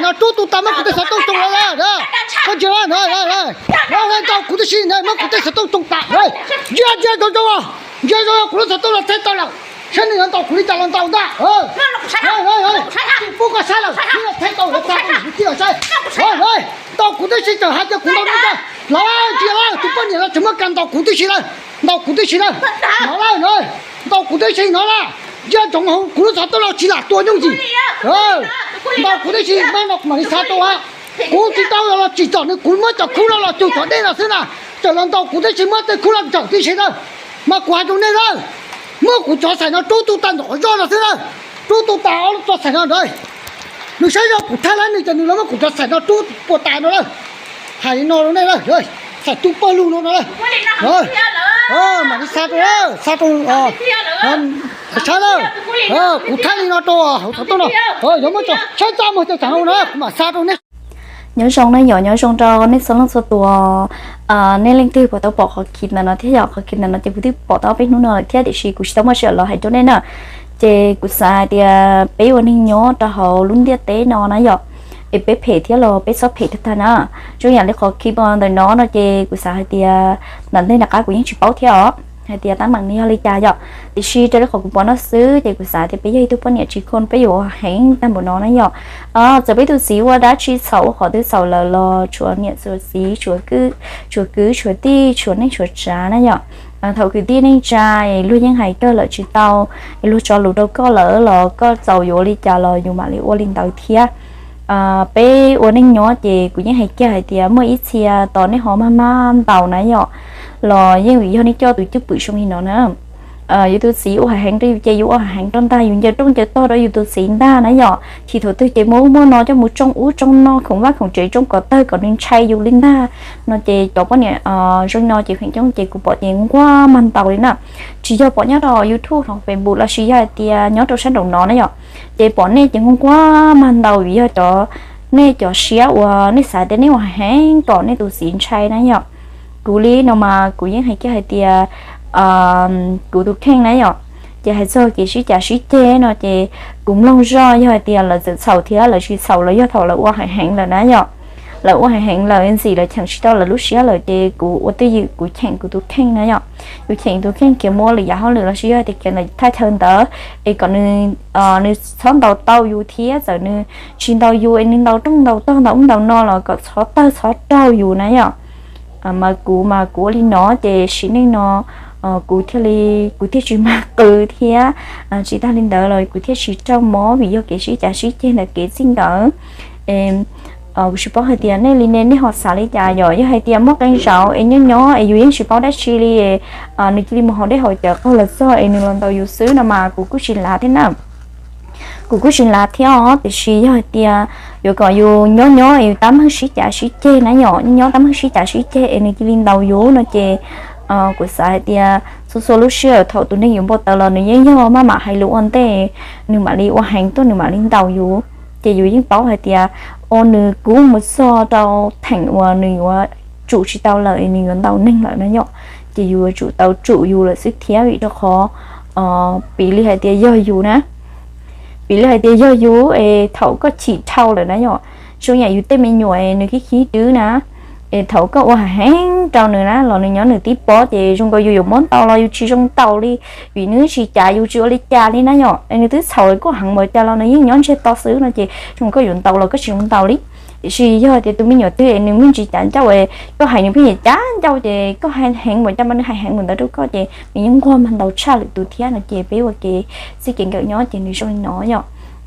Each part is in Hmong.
No rub tau tas muab kuv tej xov tooj tsoo los lawm. Koj ntsia no, no ntaus kuv tib si na, muab kuv tej xov tooj tsoo tas. Ntsia, ntsia zoo zoo, ntsia zoo zoo, kuv lub xov tooj los thaij tau lawm. Saib nws yuav ntaus kuv li cas los ntaus ntag. Tsis pub koj saib lawm, thaij tau lawm, thaij tau lawm, tij los saib. Ntaus kuv tib si, txawm hais tias kuv ntaus nej ntag. Los ntsia lawm, tus poj niam no tseem muab kas ntaus kuv tib si lawm, ntaus kuv tib si lawm. No lawm, ntaus kuv tib si no lawm. Ntsia ntsoov hauv kuv lub xov tooj los tsis lam tua yooj yim. Ntaus kuv tib si, mas no kuv mam li xav rau hauv. Kuv tsis tau los tsim txom nws, kuv muab cov khub no los cug tom dej no xwb na, txawm los ntaus kuv tib si, muab tej khub no ntsaum tib si na. Mas kuv hais rau nej lawm, muab kuv cov xaim no rub tu tas ntawm qhov zog no xwb na, rub tu tas ob lub cov xaim no ntag. Nws saib zoo kuv thaij lawm nws ces nws los muab kuv cov xaim no rub puas tas no lawm. Hais li no rau nej lawm, xaim tu pawg lug no no lawm. Mam li xa rau, xa rau, saib lawm, kuv thaij li no rau hauv xov tooj no, yuav muab cov tshaib txaj muag cov xaim no na kuv mam xa rau nej. Nyob zoo na yom, nyob zoo rau nej txhua leej txhua tus. Nej leej twg puas tau pom qhov clip ntawm no thiab yom? Qhov clip ntawm no ces kuv twb pom tau peb hnub no lawm thiab, tiam sis kuv tsis tau muaj sij hawm los hais rau nej na. Ces kuv xav hais tias peb ua neeg nyob rau hauv lub ntiaj teb no na yom, es peb phem thiab los peb txhob phem tag tag na. Zoo yam li qhov clip ntawm no no ces kuv xav hais tias, ntawm ntej nram qab kuv yeej tsis paub thiab os, hais tias teeb meem nws yog li cas yom. Tiam sis raws li qhov kuv pom no xwb ces kuv xav tias peb yog ib tug poj niam tsis khoo, peb yuav ua heev tag npaum no na yom. Txawm peb tus txiv ua dab tsi txhaum, ua qhov twg txhaum lawm los tshuav niam tshuav txiv, tshuav kwv tshuav tij, tshuav neej tshuav tsav na yom. Thaum kwv tij neej tsa luag yeej hais kawg lawm tsis tau, luag tso lus rau koj lawm los koj txaus yuav ua li cas los yus mam li ua li ntawd thiab. Peb ua neej nyob ces kuv yeej hais kiag hais tias muaj ib txhia tos nej ho maj maj ntaus na yom, los yeej vim yog nej coj tus cwj pwm zoo li no na. Yus tus txiv ua hais heev rau yus ces yus ua hais heev rau ntag, yus ncaws rooj ncaws tog rau yus tus txiv ntag na yom. Chim thaum twg ces muaj ub muaj no coj mus tsoo ub tsoo no, khoom vaj khoom tsev tsoo kom tawg kom nws ntshai yus li ntag. No ces cov poj niam zoo no ces feem coob ces kuv pom ces nquag mag ntaus li na. Tsis yog pom nyob rau YouTube, hauv Facebook lossis yog hais tias nyob rau sab nraum no na yom, ces pom nej ces nquag mag ntaus vim yog cov, nej cov siab uas nej xav tias nej ua hais heev kom nej tus txiv ntshai na yom. Kuv li no mas kuv yeej hais kiag hais tias kuv tus kheej na yom, ces hais txog kev sib cav sib ceg no ces kuv mloog zoj yog hais tias lawv txawm txhaum thiab lawv tsis txhaum los yog thaum lawv ua hais heev lawm na yom. Lawv ua hais heev lawm ntxim lawv cheem tsis tau lawv lub siab lawm ces kuv ua twj ywm kuv cheem kuv tus kheej na yom. Kuv cheem tus kheej kiag muab lwm yam hauj lwm lossis yog tias kiag ntawm thaj chaw ntawd es kom nws, nws txhob ntaus tau yus thiab txawm nws tsis ntaus yus es nws ntaus rooj ntaus tog ntaus ub ntaus no los kom txhob tawg txhob raug yus na yom. Mas kuv mas kuv ua li no ces sim neej no kuv thiaj li, kuv thiaj tsis mag qw thiab, tsis tag li ntawd los kuv thiaj tsis raug mob vim yog kev sib cav sib ceg ntawm kev txij nkawm. Kuv tsis paub hais tias nej li ne nej ho xav li cas yom. Yog hais tias muaj qee zaum es nyob nyob es yus yeej tsis paub dab tsi li, nws cia li mus haus dej haus cawv qaug los txog es nws los ntaus yus xwb no mas kuv kuj tsis lav thiab na. Kuv kuj tsis lav thiab os, tiam sis yog hais tias yuav kom yus nyob nyob es yus tab meeg sib cav sib ceg na yom, nyob nyob tab meeg sib cav sib ceg es nws cia li ntaus yus no ces kuv xav hais tias txhua txhua lub sij hawm thaum tus neeg yus npau taws los nws yeej yog maj mam hais lus ua ntej, nws mam li ua heev tuaj nws mam li ntaus yus. Ces yus yeej paub hais tias, o, nws kub mus txog rau theem uas nws yuav tsum tsis tau lawm es nws yuav ntaus neeg lawm na yom. Ces yus yuav tsum tau tsum yus lawm xwb thiab vim rau qhov piv li hais tias yog yus na, piv li hais tias yog yus es thaum koj chim dhau lawm na yom, zoo yam yus tej me nyuam es nws khib khib dwb na, es thaum koj ua hais heev rau nws na los nws nyob nws tib pob ces zoo nkaus yus yuav muab ntaus los yus tsis zoo ntaus li, vim nws tsis cav yus tsis ua li cas li na yom. Es nws twb txhaum koj heev npaum cas los nws yeej nyob ntsiag to xwb no ces zoo koj yuav ntaus los koj tsis zoo ntaus li. Tiam sis yog tias tus me nyuam twg es nws me ntsis cav ncauj es koj hais nws pheej cav ncauj ces koj hais heev npaum cas mas nws hais heev npaum ntawd rau koj ces nws yeej nquag mag ntaus tshaj lwm tus thiab no ces peb ua kev txij kev nkawm nyob ces nws zoo li no yom.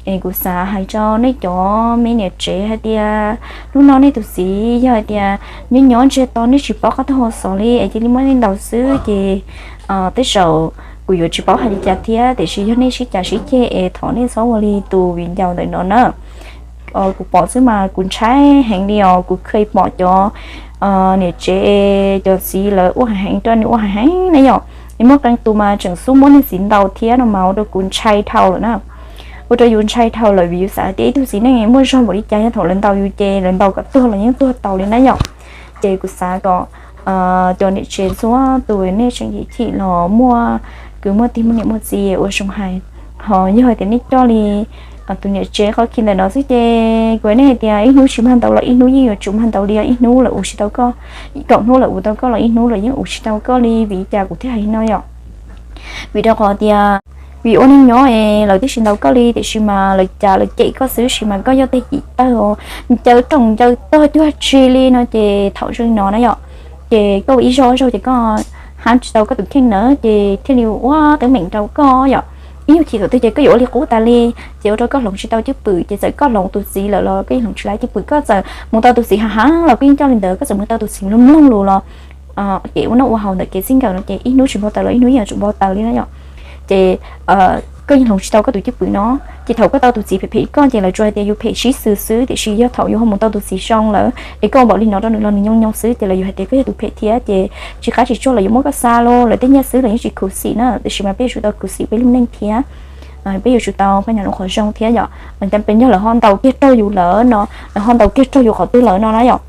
Es kuv xav hais rau nej cov me niam tsev hais tias hnub no nej tus txiv yog hais tias nyob nyob ntsiag to nej tsis paub qab tuaj hauv xov li es cia li muab nej ntaus xwb ces tej zaum kuv yuav tsis paub hais li cas thiab, tiam sis yog nej sib cav sib ceg es thov nej txhob ua li tus viv ncaus ntawm no na. Kuv pom xwb mas kuv ntshai heev li os, kuv kheev pom cov niam tsev cov txiv lawv ua hais heev rau nws ua hais heev na yom. Es muaj qee tus mas tseem xub muab niag txiv ntaus thiab no mas ua rau kuv ntshai dhau lawm na. Ua rau yus ntshai dhau lawm vim yus xav tias ib tug txiv neej muaj zog npaum li cas yog thaum lawv ntaus yus ces lawv ntaus kom tuag los yeej tuag tau li na yom. Ces kuv xav kom cov niam tsev txhua tus nej tseem yim chim los muaj kwv muaj tij muaj niam muaj txiv ua zoo hais, ho yog hais tias nej coj li tus niam tsev qhov khi ntawm no xwb ces kuv hais nej hais tias ib hnub tsis mag ntaus los ib hnub yeej yuav tsum mag ntaus li, ib hnub lawv ua tsis tau koj, kaum hnub lawv ua tau koj los ib hnub lawv yeej ua tsis tau koj li. Vim li cas kuv thiaj hais li no yom? Vim rau qhov tias vim ua neej nyob es lawv twb tsis ntaus koj li, tiam sis mas lawv cav lawv cem koj xwb, sis mas koj yog tej cim tawg os, ncaws rooj ncaws tog cuag tsi li no ces thaum zoo li no na yom, ces koj ua ib zaug zaug ces koj hab tsis tau koj tus kheej na, ces thiaj li ua teeb meem rau koj yom. Ib nyuag chim thaum twg ces koj yuav ua li qub tas li, ces ua rau koj hloov tsis tau cwj pwm, ces txawm koj hloov tus txiv lawm los koj yeej hloov tsis tau cwj pwm. Koj txawm mus tau tus txiv hav hav los koj yeej coj li ntawd, koj txawm mus tau tus txiv mloog mloog lus los ces ua noj ua haus ntawm kev txij nkawm no ces ib hnub tsis npau taws los ib hnub yeej yuav tsum npau taws li na yom. Ces koj yeej hloov tsis tau koj tus cwj pwm no. Ces thaum koj tau tus txiv phem phem koj ces lawv tsuas hais tias yus phem sib xws xwb, tiam sis yog thaum yus ho mus tau tus txiv zoo lawm es koj npaum li no rau nws los nws nyoo nyoo xwb ces lawv yuav hais tias koj yog tus phem thiab, ces tsis qab tsis tsuag los yuav muab koj xa los lawv tej nyiaj xwb los yeej tsis khuv xim na, tiam sis mas peb yuav tsum tau khuv xim peb lub neej thiab, peb yuav tsum tau pab nyam lub qhov zoo thiab yom. Peb yog lawv ho ntaus kiag raug yus lawm no, lawv ho ntaus kiag raug yus qhov twg lawm no na yom,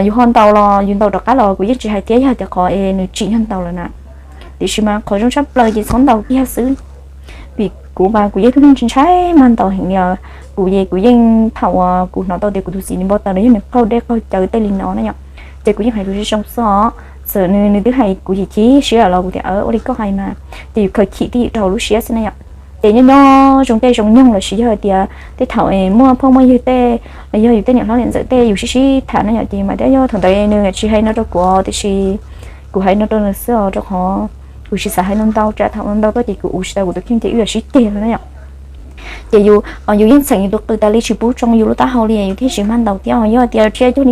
yus ho ntaus los yus ntaus rov qab los kuv yeej tsis hais thiab, yog tias qhov es nws tsim nyog ntaus lawm na. Tiam sis mas qhov zoo tshaj plaws ces txhob ntaus kiag xwb. Vim kuv mas kuv yog ib tug neeg ntshai mag ntaus heev li os. Kuv ces kuv yeej thaum uas kuv hnov tau tias kuv tus txiv nws npau taws los yog nws qaug dej qaug cawv tej li no na yom, ces kuv yeej hais lus zoo zoo xwb os. Txawm nws nws twb hais kuv chim chim siab los kuv tias ua li koj hais mas, ces yus khaws chim twj ywm rau hauv lub siab xwb na yom. Ces nyob nyob zoo tej zoo nyoog lossis yog hais tias tej thaum es muaj phooj muaj ywg tej, yog yus tej niam hlob niam ntxawm tej yus sib sib tham na yom, ces mas thiaj yog thaum ntawd nws tsis hais no rau kuv tiam sis kuv hais no rau nws xwb os, rau qhov kuv tsis xav hais no ntau tsam thaum no ntau tuaj ces kuv ua tsis tau kuv tus kheej ces wb yuav sib ceg lawm na yom. Ces yus, yus yeej txheem yus tus qws tas li tsis pub tsoo yus lub taub hau li yus thiaj tsis mag ntaus thiab. Yog tias thiab cov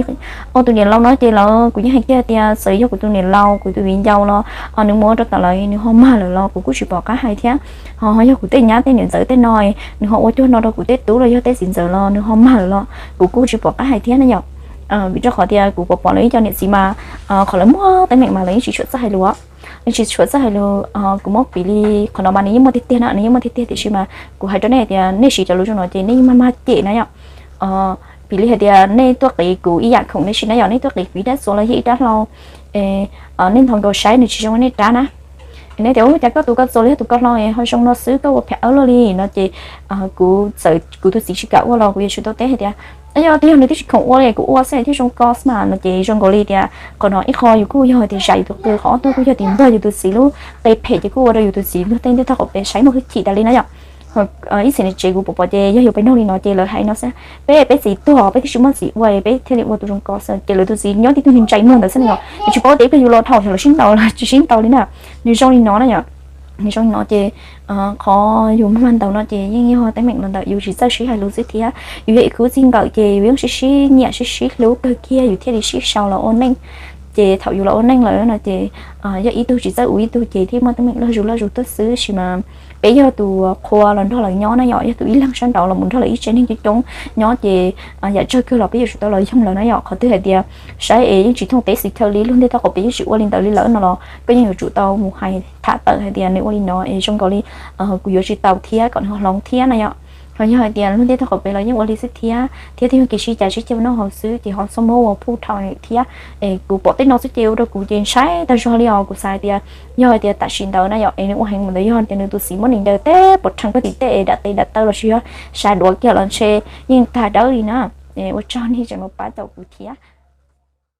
ua tus niam laus no ces lawv kuv yeej hais kiag tias txawm yog kuv tus niam laus kuv tus viv ncaus los nws mus ua rau tom lawv nws ho mag lawm los kuv kuj tsis pom qab hais thiab. Ho yog kuv tej nyab tej niam ntxawm tej no nws ho ua cuag no rau kuv tej tub los yog tej txiv ntxawm los nws ho mag lawm los kuv kuj tsis pom qab hais thiab na yom. Vim rau qhov tias kuv pom pom lawv ib co niam txiv mas qhov lawv muaj teeb meem mas lawv yeej tsis tshua txawj hais lus, yeej tsis tshua txawj hais lus. Kuv muab piv li qhov no mas nws yeej muaj tiag tiag na, nws yeej muaj tiag tiag tiam sis mas kuv hais rau nej hais tias nej siv cov lus zoo no ces nej yeej mag mag cem na yom. Piv li hais tias nej tuaj qiv kuv ib yam khoom nej siv na yom, nej tuaj qiv kuv ib rab txuas los yog ib rab hlau, nej nthos nkaus saib nws tsis zoo nej rab na. Nej tias ua cas koj tus koj txuas los yog tus koj hlau ho zoo no xwb koj ua phem awb luaj li no ces kuv txawm kuv tus txiv tsis kam ua los kuv yuav tsum tau teb hais tias yog twb yog nws twb tsis khoom ua li kuv ua xwb thiaj zoo ko xwb mas no ces zoo nkaus li tias qhov no ib qho yus kuj yog tias zam yus tus qws, qhov ob tug kuj yog tias npog yus tus txiv lub qe phem ces kuj ua rau yus tus txiv luag tej ntiaj teb qhov pem saib muaj hwj chim tas li na yom. Ib txhia niam tsev kuv pom pom ces yog yus peb nug li no ces lawv hais no xwb, peb peb txiv tuag peb twb tsis muaj txiv ua peb thiaj li ua tus zoo ko xwb ces lawv tus txiv nyob tib tug ntsais muag ntawd xwb no yom. Yus tsis paub tias ib pliag yus los dhau los sib ntaus los tsis sib ntaus li na. Nws zoo li no na yom. Nws zoo li no ces qhov yus mag ntaus no ces yeej yog teeb meem los ntawm yus tsis txawj sib hais lus xwb thiab. Yus yog ib khub txij nkawm ces yus yeej sib sib nyiam sib sib hlub kawg kiag yus thiaj li sib sau los ua neej. Ces thaum yus los ua neej lawm no ces yog ib tug tsis txawj ua ib tug ces thiaj muaj teeb meem loj zus loj zus tuaj xwb. Sis mas peb yog tus qhua los nrog lawv nyob na yom, yog tus ib leeg sab nraud los mus nrog lawv ib tsev neeg coob coob nyob ces yam tsawg kawg los peb yuav tsum tau los yoog lawv na yom. Qhov twg hais tias saib es yeej tsis thooj teb xis chaw li, luag ntiaj teb qhov pem yeej tsis ua li ntawd li lawm no los koj yeej yuav tsum tau mus hais tham tawm hais tias nws ua li no es zoo nkaus li kuv yuav tsis tau thiab kom nws ho hloov thiab na yom. Ho yog hais tias luag ntiaj teb qhov pem los yeej ua li xwb thiab, thiab twb yog kev sib cav sib ceg ua noj haus xwb ces ho txhob muab ua phuj dhau thiab. Es kuv pom tej no xwb ces ua rau kuv ces ntshai tag zog li os. Kuv xav hais tias yog hais tias tam sim ntawd na yom es nws ua heev mus ntawd yog tias nws tus txiv muab nws ncaws teb puas rhees puag tim tej es dam tes dam taw los sis yog sab duav kiag los ntshe yeej tag dawb li na. Ua tsaug nej tseem mus pab tau kuv thiab.